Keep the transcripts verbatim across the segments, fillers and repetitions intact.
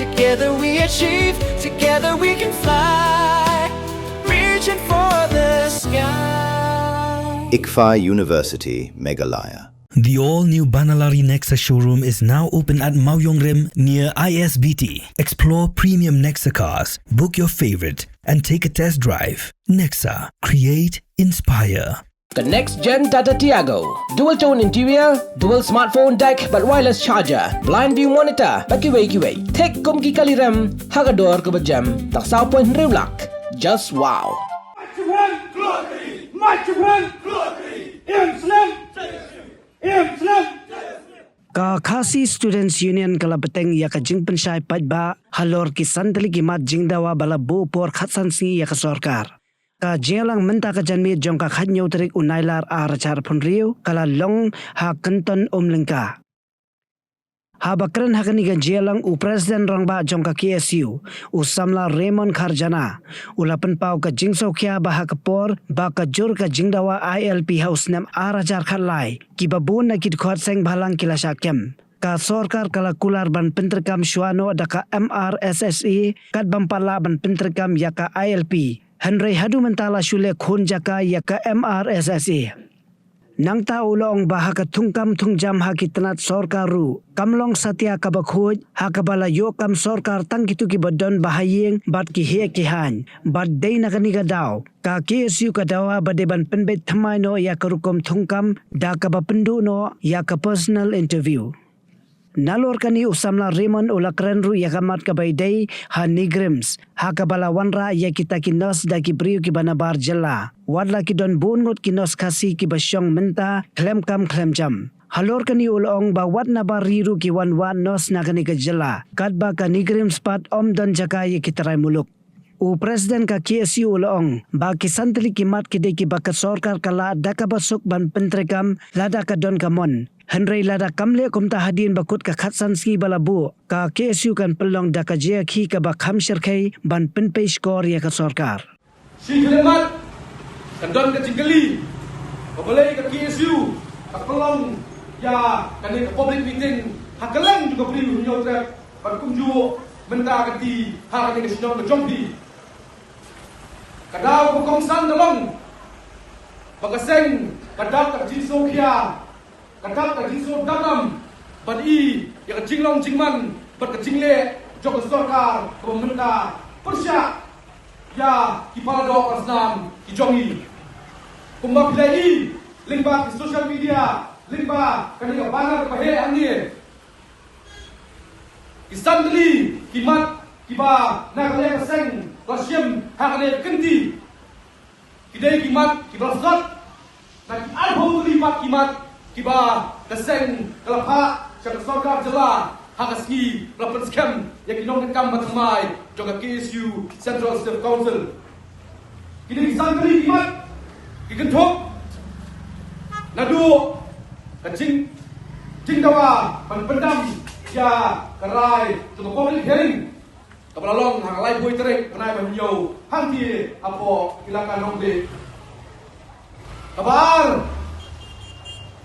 Together we achieve, together we can fly. Reaching for the sky. ICFAI University, Meghalaya. The all-new Banalari Nexa showroom is now open at Mawiongrim near I S B T. Explore premium Nexa cars, book your favorite, and take a test drive. Nexa, create, inspire. The next gen Tata Tiago. Dual tone interior, dual smartphone deck, bad wireless charger, blind view monitor, bad kiwei kiwei. Thik kum ki kali rem, ha ka dor kaba jem, tang saw point hynriew lak. Just wow. Mach bran klotri, mach bran klotri. Im slem, im slem. Ka Khasi Students Union ka la bteng ïa ka jingpynshai paidbah halor ki san tylli ki mat jingdawa ba la buh por khatsan sngi ïa ka sorkar. Ka jingïalang mynta ka janmiet jong ka khathynñiew tarik u Nailar ar hajar arphew hynriew ka la long ha Kynton Umlyngka. Haba kren ha kane ka jingïalang u President Rangbah jong ka K S U, u samla Raymond Kharjana, u la pynpaw ka jingsngewkhia ba ha ka por ba ka jur ka jingdawa I L P ha u snem ar hajar khatlai, kiba bun na ki dkhot seng bhalang ki la shah kem. Ka sorkar ka la kular ban pyntreikam shuwa noh da ka M R S S A, kat bym pat lah ban pyntreikam ïa ka I L P. Hynrei haduh mynta la shu leh khun jaka ïa ka M R S S A. Nangta u la ong ba ha ka thungkam thungjam ha ki tnat sorkar ruh kam long satia kaba khuid, ha kaba la ïoh kam sorkar tang kito kiba don ba ha ïing bad ki heh ki haiñ. Bad dei na kane ka daw ka K S U ka dawa ba dei ban pynbeit thymmai noh ïa ka rukom thungkam da kaba pynduh noh ïa ka personal interview. Nalor kane u samla Raymond u la kren ruh ïa ka mat kaba ïadei ha NEIGRIHMS, ha kaba la wanrah ïa kita ki nurse da ki briew kiba nabar jylla. Wat la ki don bun ngut ki nurse Khasi kiba shong mynta khlem kam khlem jam. Halor kane u la ong ba wat nabar ri ruh ki wan wad nurse na kane ka jylla, katba ka NEIGRIHMS pat ym don jaka ïa ki trai muluk. U President ka K S U u la ong ba ki san tylli ki mat ki dei kiba ka sorkar ka lah da kaba suk ban pyntreikam lada ka don ka mon. Hynrei lada kam leh kumta hadien ba kut ka khatsan sngi ba la buh, ka K S U kan pynlong da ka jingïakhih kaba kham shyrkhei ban pynpei shkor ïa ka sorkar. Shi khyllipmat kan don ka jingkylli ba balei ka K S U ka pynlong ïa kane ka public meeting ha kylleng jong ka Bri u Hynñiewtrep, bad kumjuh mynta ka dei ha kane ka shnong ka jong phi. Ka daw kaba kongsan ka long ba ka seng ka dap ka jingsngewkhia, ka dap ka jingsngewdap ram ban i ïa ka jinglong jingman bad ka jingleh jong ka sorkar kaba mynta pyrshah ïa ki para doh para snam ki jong ngi. Kumba phi la i lyngba ki social media, lyngba kane ka banner kaba heh hangne, ki san tylli ki mat kiba na ka liang ka seng la shim ha kane ka kynti, ki dei ki mat kiba la sot na ki arphew tylli pat ki mat kiba ka seng ka la phah sha ka sorkar jylla ha ka sngi ba la pynskhem ïa ki nongtrei kam ba thymmai jong ka K S U Central Staff Council. Kine ki san tylli ki mat ki kynthup naduh ka jing, jingdawa ban pyndam ïa ka rai jong ka public hearing kaba la long ha ka laiphew tarik bnai ba hynñiew hangtei hapoh Elaka Nongthieh. Kaba ar,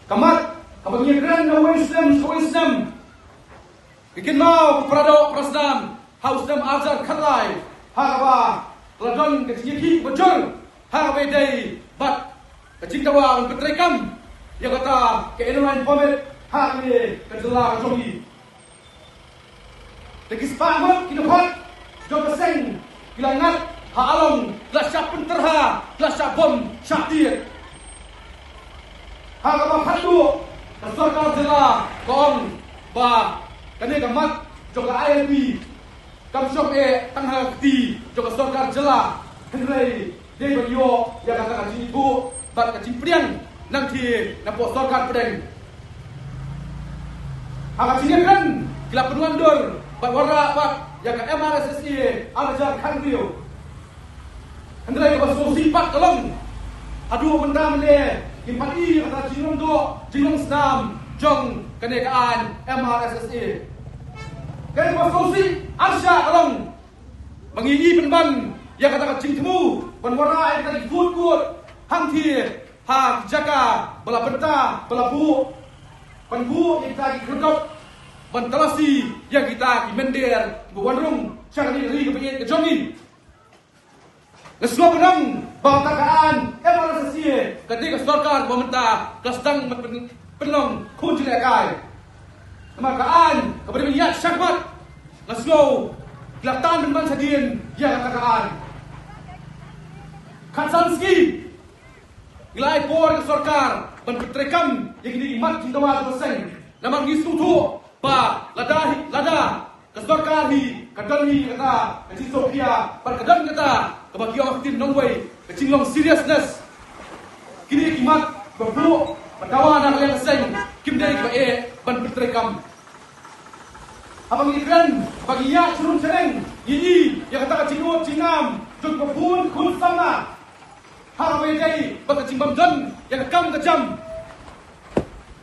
ka mat kaba ngi ïakren na uwei u snem sha uwei u snem, ka kynmaw ka para doh para snam ha u snem ar hajar khatlai, ha kaba la don ka jingïakhih kaba jur ha kaba ïadei bad ka jingdawa ban pyntreikam ïa kata ka inner line permit ha kane ka jylla ka jong ngi. Te ki spah ngut ki dkhot jong ka seng ki la ngat ha Along, ki la shah pynterha, ki la shah bom shah tied. Ha kaba khatduh ka sorkar jylla ka ong ba kane ka mat jong ka I L P kam shong eh tang ha ka kti jong ka sorkar jylla, hynrei dei ban ïoh ïa kata ka jingithuh bad ka jingpdiang nangtei napoh sorkar pdeng. Ha ka jingïakren ki la pynwandur bad wanrah pat ïa ka M R S S A ar hajar khathynriew. Hynrei kaba sngewsih pat ka long, haduh mynta mynne ngim pat i ïa kata ka jinglong doh jinglong snam jong kane ka aiñ M R S S A. Kaei kaba sngewsih arshah ka long ba ngi i pynban ïa kata ka jingthmu ban wanrah ïa kata ki kut kut hangtei ha ki jaka ba la bynta ba la buh, ban buh ïa kita ki khyrdop ban talasi ïa kita ki mynder ba wan rung sha kane ka ri kaba ïeit ka jong ngi. Nga sngewbha ban ong ba kata ka aiñ M R S S A ka dei ka sorkar ba mynta ka sdang ban pyn-, pynlong khun jingïalehkai. Namar ka aiñ kaba dei ban ïaid shakhmat, nga sngew ki la tan ban man shadien ïa kata ka aiñ. Khatsan sngi ngi la ai por ïa ka sorkar ban pyntreikam ïa kine ki mat jingdawa jong ka seng. Namar ngi sngewthuh ba lada hi, lada ka sorkar hi ka don hi kata ka jingsngewkhia bad ka don kata kaba ki ong ha ktien nongwei ka jinglong seriousness, kine ki mat ba buh ba dawa na ka liang ka seng kim dei kiba eh ban pyntreikam. Haba ngi kren ba ngi ïaid sha rung sha reng, ngi i ïa kata ka jingud jingngam jong kiba bun khun samla. Ha kaba ïadei bad ka jingbym don ïa ka kam ka jam,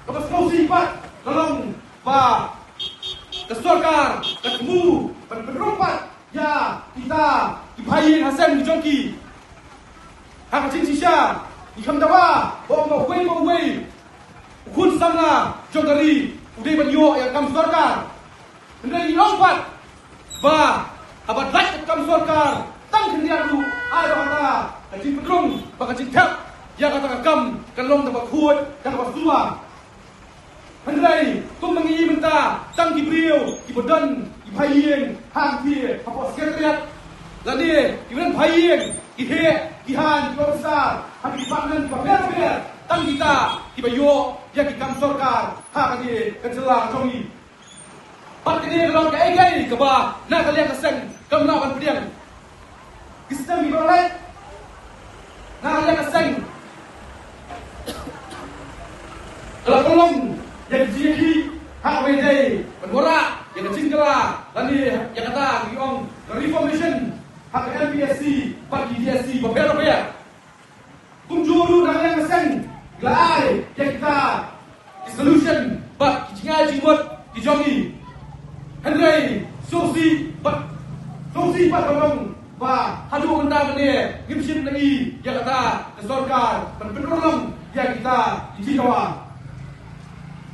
kaba sngewsih pat ka long ba ka sorkar ka thmu ban pynrung pat ïa kita ki bhaïing hasem ki jong ki. Ha ka jingshisha ngi kham dawa ba ong ba uwei pa uwei u khun samla jong ka ri u dei ban ïoh ïa ka kam sorkar. Hynrei ngi ong pat ba haba lait ka kam sorkar tang khyndiat ruh, ai ba kata ka jingpynrung bad ka jingthep ïa kata ka kam kan long da kaba khuid, da kaba sumar. Hynrei kumba ngi i mynta, tang ki briew kiba don ki bhaïing hangtei hapoh Secretariat, lane kiba don bhaïing ki heh ki haiñ, ki officer ha ki department kiba pher pher, tang kita kiba ïoh ïa ki kam sorkar ha kane ka jylla ka jong ngi. Bad kane ka long kaei kaei kaba na ka liang ka seng kam lah ban pdiang. Ki snem kiba la leit, na ka liang ka seng ka la pynlong ïa ki jingïakhih ha kaba ïadei ban wanrah ïa ka jingkylla lane ïa kata ki ong ka reformation ha ka M P S C bad ki D S C bapher bapher. Kumjuh ruh na ka liang ka seng ngi la ai ïa kita ki solution bad ki jingai jingmut ki jong ngi. Hynrei sngewsih bad, sngewsih bad ban ong ba haduh mynta mynne ngim shym la i ïa kata ka sorkar ban pynurlong ïa kita ki jingdawa.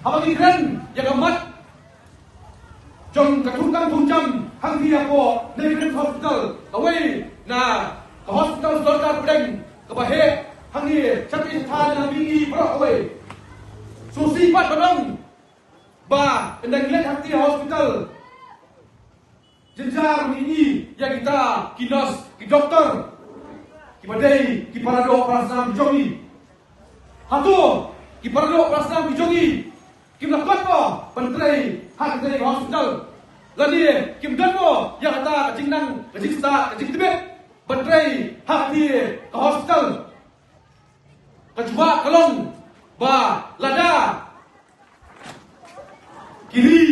Haba ngi kren ïa ka mat jong ka thungkam thungjam hangtei hapoh NEIGRIHMS Hospital, kawei na ka hospital sorkar pdeng kaba heh hangne shatei shatei na mihngi baroh kawei. Sngewsih pat ban ong ba ynda ngi leit hangtei ha hospital, jynjar ngi i ïa kita ki nurse, ki doktor kiba dei ki paradoh parasnam ki jong ngi. Hato ki paradoh parasnam ki jong ngi kim la kot mo ban trei ha kane ka hospital? Lane kim don mo ïa kata ka jingnang, ka jingstad, ka jingtbit ban trei ha kane ka hospital? Ka jubab ka long ba lada ki ri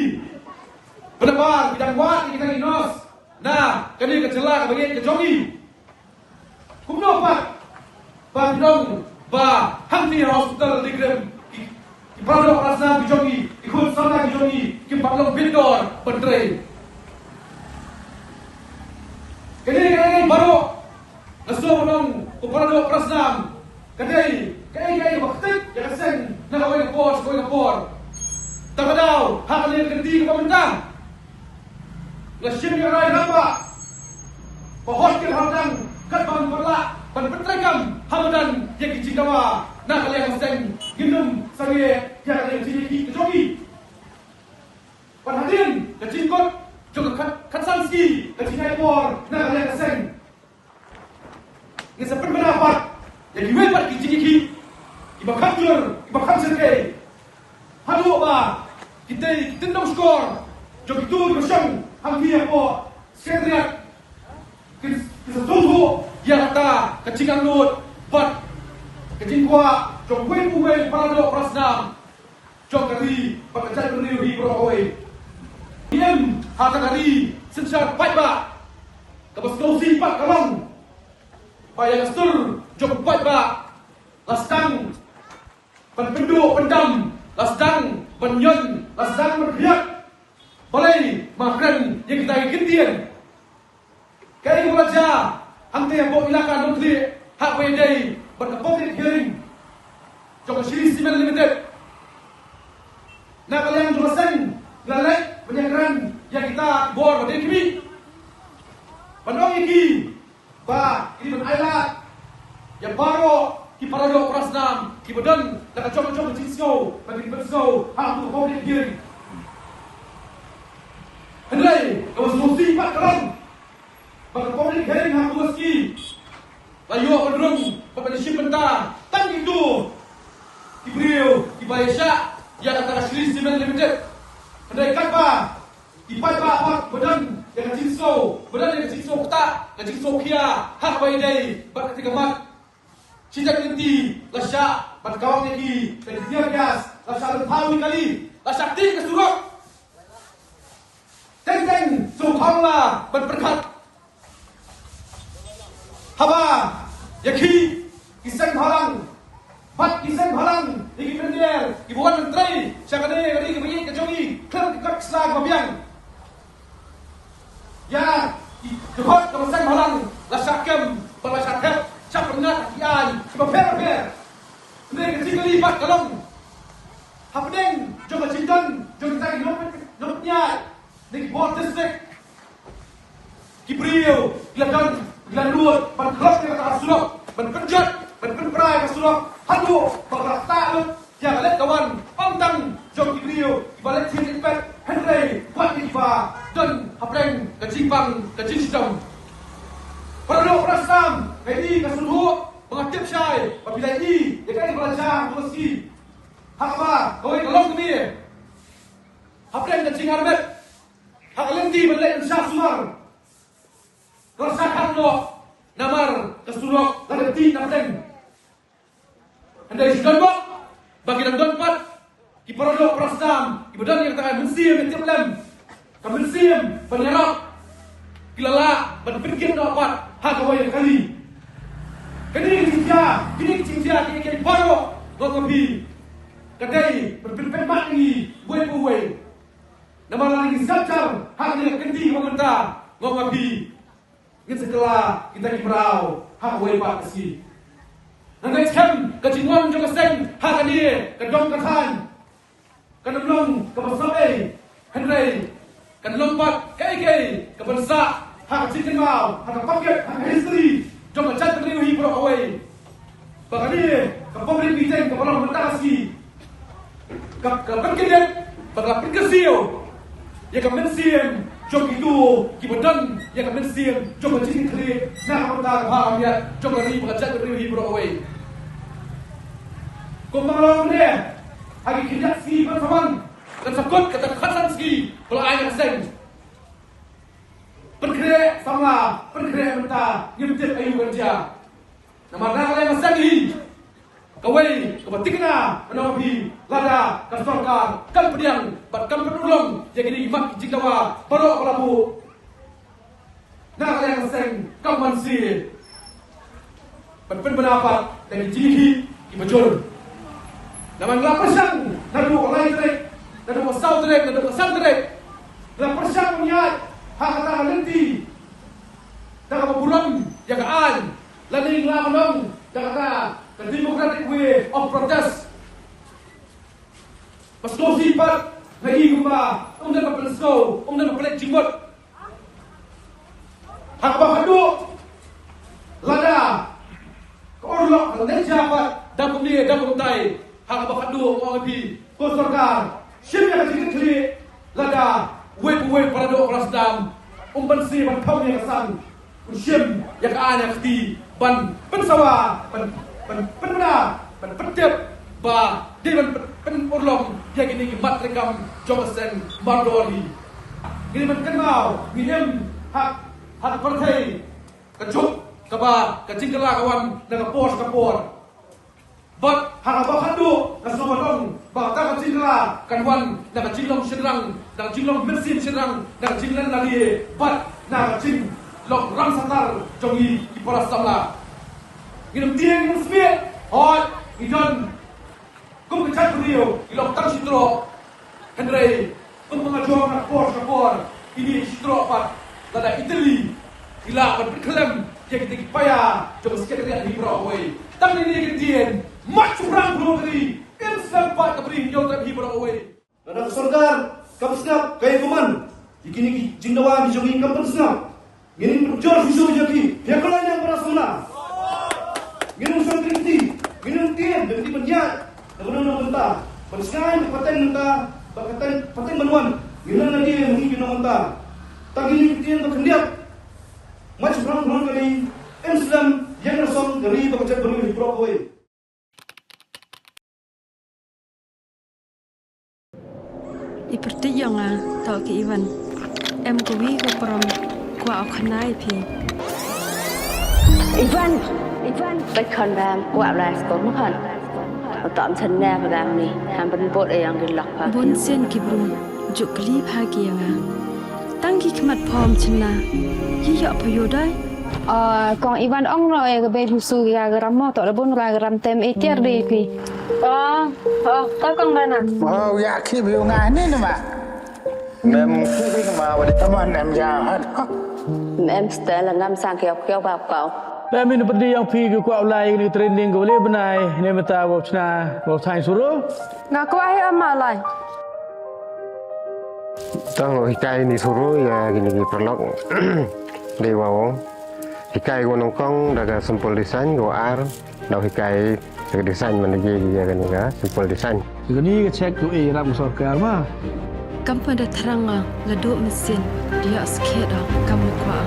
ba nabar ki dang wad ïa kita ki nurse na kane ka jylla kaba ïeit ka jong ngi, kumno pat ba phi ong ba hangtei ha hospital NEIGRIHMS ki, ki paradoh parasnam ki jong ngi, ki khun samla ki jong ngi kim pat long bit dor ban trei? Kane kaei kaei baroh, nga sngew ban ong ko paradoh parasnam, ka dei kaei kaei kaba ktik ïa ka seng na kawei ka por sha kawei ka por. Tang ka daw ha kane ka kynti kaba mynta nga shim ïa ka rai rangbah ba hot kin hot dang katba ngi lah ban pyntreikam ha madan ïa ki jingdawa na ka liang ka seng, ngin ym sangeh ïa ka liang jingïakhih ka jong ngi. Bad hadien ka jingkut jong ka khat, khatsan sngi ka jingai por na ka liang ka seng, ngin sa pynbna pat ïa kiwei pat ki jingïakhih kiba kham jur, kiba kham shyrkhei. Haduh ba kitei ki tyndong shkor jong kito kiba shong hangtei hapoh Secretariat kin, kin sa sngewthuh ïa kata ka jingangnud bad ka jingkwah jong uwei pa uwei u paradoh parasnam jong ka ri bad ka jaitbynriew hi baroh kawei. Ngi im ha kata ka ri synshar paidbah. Kaba sngewsih pat ka long ba ïa ka sur jong u paidbah la sdang ban pynduh pyndam, la sdang ban ñion, la sdang ban phiat. Balei ma kren ïa kita ki kyntien? Kaei kaba la jia hangtei hapoh Elaka Nongthiah ha kaba ïadei bad ka public hearing jong ka Shree Cement Limited? Na ka liang jong ka seng la leit Ban ïakren ïa kita ki bor ba dei ki mih. Ban ong ïa ki ba ki dei ban ailad ïa baroh ki para doh para snam kiba don la ka jong ka jong ka jingsngew ba ki dei ban sngew ha ka public hearing. Hynrei kaba sngewsih pat ka long ba ka public hearing ha ka sngi la ïoh ban rung bad ban ïashim bynta tang kito ki briew kiba ïashah ïa kata ka Shree Cement Limited. Hynrei katba ki paidbah pat ba don ïa ka jingsngew, ba don ïa ka jingsngew ktah, ka jingsngew khia ha kaba ïadei bad kata ka mat. Shi jar lynti la shah ban kawang ïa ki da ki tear gas, la shah lynthaw ïa ki kali, la shah tih ka surok. Teng teng shu khang la ban pyrkhat. Haba ïa ki, ki seng bhalang, bad ki seng bhalang ïa ki mynder kiba wan ban trei sha kane ka ri kaba ïeit ka jong ngi khlem ki kot ki sla kiba biang. Ïa ki dkhot kaba seng bhalang la shah kem bad la shah thep, shah pynïaid ha ki aiñ kiba pher bapher. Hynrei ka jingkylli pat ka long, hapdeng jong ka jingdon jong kita ki nongpyn-, nongpynïaid na ki bor district, ki briew ki la don, ki la nud ban khlop ïa kata ka surok, ban pynjot, ban pynpra ïa ka surok haduh ba ka la ktah lut ïa ka leit ka wan, ym tang jong ki briew kiba leit thied leit peit, hynrei bad kiba don hapdeng ka jingpang ka jingshitom. Para doh para snam, nga i ka sngewthuh ba nga tip shai ba phi la i ïa kaei kaba la jia ha ka sngi. Ha kaba kawei ka long kane, hapdeng ka jingharmet ha ka lynti ban leit ban shah sumar, ka la shah khang noh namar ka surok la dep tih na pdeng. Hynrei shu don bok ba ki dang don pat ki para doh para snam kiba don ïa kata ka mynsiem ïatip lem, ka mynsiem ban ïarap, ki la lah ban pynkit noh pat ha kawei ka kali. Kane ka jingjia, kine ki jingjia kiei kiei baroh, nga ong ïa phi, ka dei ban pynpeit mat ïa ngi uwei pa uwei. Namar lada ngi sngap jar ha kane ka kynti kaba mynta, nga ong ïa phi, ngin sa kylla kita ki mraw ha kawei pat ka sngi. Nga ngeit skhem ka jingwan jong ka seng ha kane ka dong ka thaiñ kan ym long kaba sawei, hynrei kan long pat kaei kaei kaban sah ha ka jingkynmaw, ha ka bucket, ha ka history jong ka jaitbynriew hi baroh kawei. Ba kane ka public meeting kaba long mynta ka sngi ka, ka pynkyndiat bad ka pynkyrsiew ïa ka mynsiem jong kito kiba don ïa ka mynsiem jong ka jingkitkhlieh na ka bynta ka bha ka miat jong ka ri bad ka jaitbynriew hi baroh kawei. Kumba nga la ong mynne, ha ki khyndiat sngi ban sa wan, kan sa kut kata ka khatsan sngi ba la ai ïa ka seng. Pynkhreh samla, pynkhreh mynta, ngim tip aïu kan jia. Namar na ka liang ka seng hi, kawei kaba thikna, nga ong ïa phi, lada ka sorkar kan pdiang bad kan pynurlong ïa kine ki mat ki jingdawa baroh ba la buh, na ka liang ka seng kam wan sih ban pynbna pat da ki jingïakhih kiba jur. Namar nga la pyrshang naduh ka lai tarik, naduh ka saw tarik, naduh ka san tarik, nga la pyrshang ban ïaid ha kata ka lynti da kaba burom ïa ka aiñ, lane nga la ban ong da kata ka democratic way of protest. Ba sngewsih pat nga i kumba ym don ba pynsngew, ym don ba pynleit jingmut. Ha kaba khatduh, lada ka urlong ka leit jia pat da kumne da kumtai, ha kaba khatduh nga ong ïa phi, ko sorkar, shim ïa ka jingkitkhlieh, lada uwei pa uwei para doh para snam um banse ban thong ïa ka sang, un shim ïa ka aiñ ïa ka kti ban pynsawa, ban, ban pynbna, ban pyntip ba dei ban pyn, pynurlong ïa kine ki mat treikam jong ka seng mardor hi. Ngi dei ban kynmaw, ngi im ha, ha ka pyrthei ka juk kaba ka jingkylla ka wan na ka por sha ka por. Bad ha kaba khatduh nga sngew ban ong ba kata ka jingkylla kan wan na ka jinglong shynrang, na ka jinglong mynsiem shynrang, na ka jinglen lade bad na ka jinglong rangsatar jong ngi ki para samla. Ngin ym tieng, ngin ym smiej, hooid ngi don kum ka jaitbynriew, ngi long tang shi troh. Hynrei kumba nga jong na ka por sha ka por, kine shi troh pat, lada i tylli, i lah ban pynkhlem ïa kita ki paia jong ka Secretariat hi baroh kawei. Tang ine i kyntien, mat shynrang briew ka ri, im slem pat ka bri hynñiew trep hi baroh kawei. Lada ka sorkar Kam sngap ka ïa ka man. Ïa kine ki jingdawa ki jong ngi kam pyn sngap. Ngin ym pynjor shuh shuh ïa ki. Ïa ka lai na para samla. Ngin ym shong kynti. Ngin ym tieng, ngin ym tieng ban ïaid. Da ka nong nong mynta. Ban sngai ba pateng mynta. Ba pateng, pateng ban wan. Ngin nang na die ngi ki nong mynta. Tang kine ki tieng ba khyndiat. Mach phrang phrang ka ri. Em slem. Ïeng rasong ka ri ba ka jaitbynriew hi prok wei. I pyrthei ïa nga, to ki Ivan. Em kawi ka parom, kwah u khana ïa phi. Ivan! Ivan! Bai khon bam, kwah lai sko mu khon. Tom chen ne pa bam ni, ham ban bot e yang di lok pa. Bun sien ki bru, juk kli pha ki ïa nga. Tang ki khmat phom chen na, yi yok pa yo dai. Ah, kong Ivan ong no e ka bai busu ya ka ram mo, to da bun ra ka ram tem e tiar de ki. Oh, oh, ka kong dana. Oh, ya ki biu nga ni ni ma. Mem ki bi ma wa di taman em ya hat. Mem stel ngam sang kiau kiau ba kau. Mem in pedi yang pi ki kwah ulai ni training ko le benai ne meta wa chna wa thai suru. Nga kwah hi ama lai. Tang hikai ni suru ya kini ki perlok. Dei wa ong. Hikai ko nongkong da ka simple design ko ar. Dau hikai ka design man ji ya kani ka simple design. Kani ka check ko e ram sorkar ma. Kam pa da thrang nga la do mesin dia skhet da kam kwah.